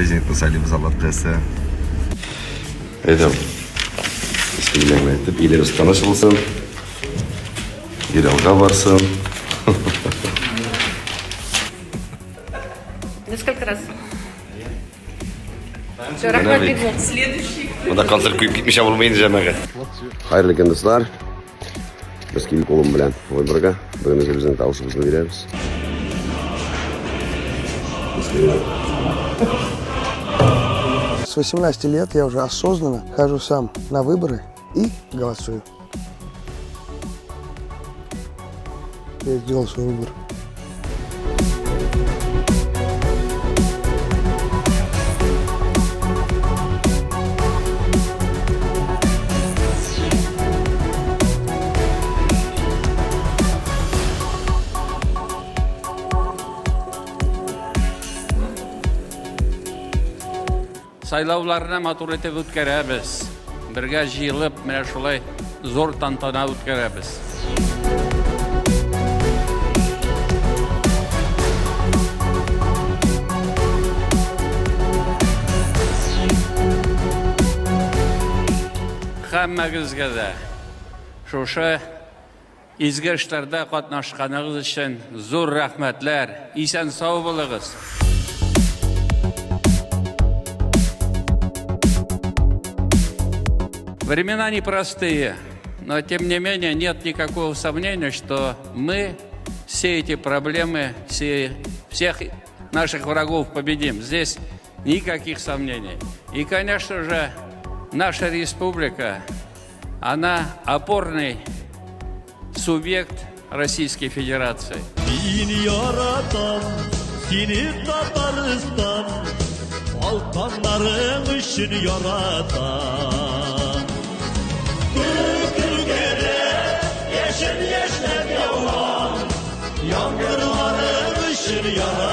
Президентны сайлыйбыз, Алла теләсә. Әйдә. Бисмилләһ әйтеп, илебез тыныч булсын. Ил алга барсын. Несколько раз. Все, рәхмәт бик зур. Следующий. Монда концерт куеп китмичә булмый инде, җәмәгать. Хәерле көн, дуслар. Без килдек улым белән выборга. Бүген үзебезнең тавышыбызны бирәбез. С 18 лет я уже осознанно хожу сам на выборы и голосую. Я сделал свой выбор. Сайлауларны матур итеп үткәрәбез. Бергә җыелып, менә шулай зур тантана үткәрәбез. Һәммәгезгә дә шушы изге эшләрдә катнашканыгыз өчен зур рәхмәтләр. Исән-сау булыгыз. Времена непростые, но тем не менее нет никакого сомнения, что мы все эти проблемы, всех наших врагов победим. Здесь никаких сомнений. И, конечно же, наша республика, она опорный субъект Российской Федерации. Мин яратам сине, Татарстан, Алтаннарың өчен яратам. Күк күкрәп, яшен яшьнәп яуган, яңгырларың өчен яратам.